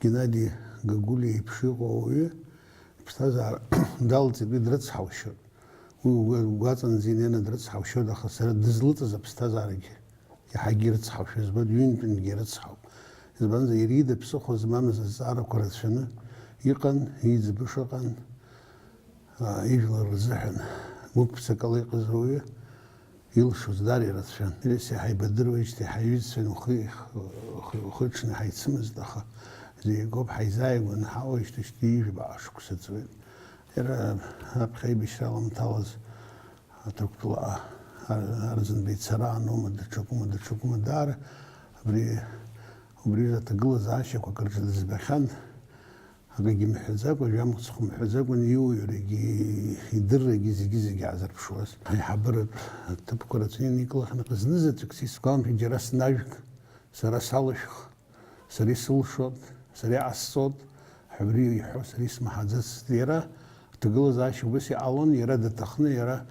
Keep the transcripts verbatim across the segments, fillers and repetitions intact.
Геннади Гагулиа иеиԥш иҟоу ауаҩы иԥсҭазаара далҵит, уи дрыцҳаушьоит. Уи угәаҵанӡа инеины дрыцҳаушьоит, аха сара дызлыҵыз аԥсҭазаарагьы иаҳагьы ирыцҳаушьа збоит, ҩынтәынгьы ирыцҳауп. Избанзар, иара ида ԥсыхәа змамыз азҵаарақәа рацәаны иҟан, иӡбо шыҟан, аа, ижәлар рзыҳәан гәык-ԥсыкала иҟаз ауаҩы илшоз даара ирацәан. Елисеи ҳаибадыруеижьҭеи ҳаҩызцәан, ухы-, ухы-, ухы-ҽны ҳаицымызт, аха зегь акоуп, ҳаизааигәаны ҳаауеижьҭеи шьҭа ҩажәа шықәса ҵуеит. Иара аԥхьа аибашьра аламҭалаз Аҭырқәтәылаҟа ар-, Арӡынба ицара аноума, даҽакума, даҽакума, даара абри, убри рзы аҭагылазаашьақәак рҿы дызбахьан, акгьы мҳәаӡакәа, жәамхцхә мҳәаӡакәа, иуаҩрагьы, идыррагьы зегьы-зегьы аазырԥшуаз. Аиҳабыратә аҭыԥқәа рацәаны иникылахьан, аха знызаҵәык сисгәамҭеит, џьара снажәг, сара салышәх, сара исылшоит, сара иҟасҵоит ҳәа убри иҳәо сара исмаҳаӡацызт. Иара аҭагылазаашьа убас иҟалон, иара даҭахны, иара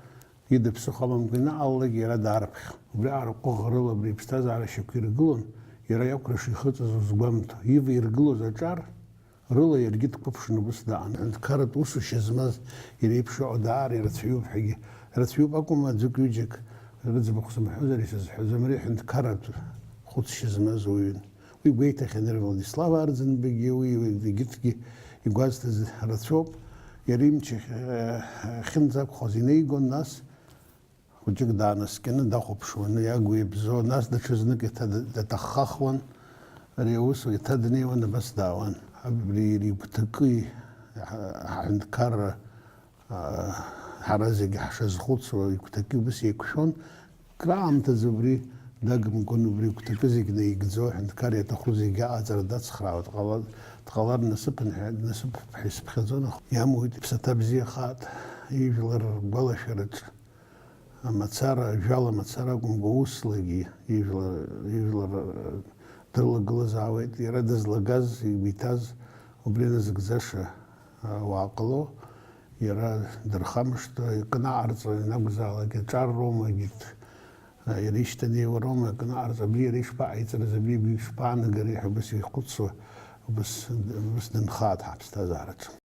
ида ԥсыхәа амамкәа инаҟалалак, иара даарԥхьон. Убри аҟара ҟәыӷарыла абри иԥсҭазаара шьақәиргылон, иара иакәра шихыҵыз узгәамҭо. Иваиргылоз аҿар рыла иаргьы дқәыԥшын, убыс даан. Ҳәынҭқарратә усушьа змаз, иара иеиԥш иҟоу даара ирацәаҩуп ҳәагьы, рацәаҩуп акәым, аӡәык-ҩыџьак рыӡбахә сымҳәозар исызҳәаӡом, ари ҳәынҭқарратә хәыцшьа змаз уаҩын. Уи гәеиҭахьан иара Владислав Арӡынбагьы, уи егьырҭгьы игәазҭаз рацәоуп. Иара имч ахь-, ахьынӡақәхоз инеигон, нас хәыҷык даанаскьаны дахәаԥшуан, иагу иабзоу, нас даҽазнык еиҭа д-, даҭаххахуан, ари аус еиҭа днеиуан, абас даауан. Абри иара игәҭакы, ҳа-, ҳҳәынҭқарра, аа, ҳара зегьы ҳшазхәыцуа, игәҭакы убас еиқәшәон. Краамҭаӡа убри дагымкәан, убри игәҭакы зегь наигӡо, аҳәынҭқар иаҭаху зегьы аҟаҵара дацхраауа дҟала-, дҟалар насыԥын ҳәа, насыԥуп ҳәа исыԥхьаӡон, аха иамуит, иԥсаҭа бзиахааит, ижәлар ргәалашәараҿ. Амацара, ажәала мацара акәымкәа, услагьы ижәлар, ижәлар, э, дрылагылазаауеит. Иара дызлагаз, игәы иҭаз, убри назыгӡаша, э, уаа ҟало, иара дырхамышҭуа, икнаҟарҵо, ианакәзаалак, аҿар роума, егьырҭ, э, иара ишьҭанеиуа роума, икнаҟарҵо, абри иара ишԥаҟаиҵарыз, абри игәы ишԥаанагари ҳәа убас ихәыцуа, убас, убас дынхааит ҳаԥсҭазаараҿы.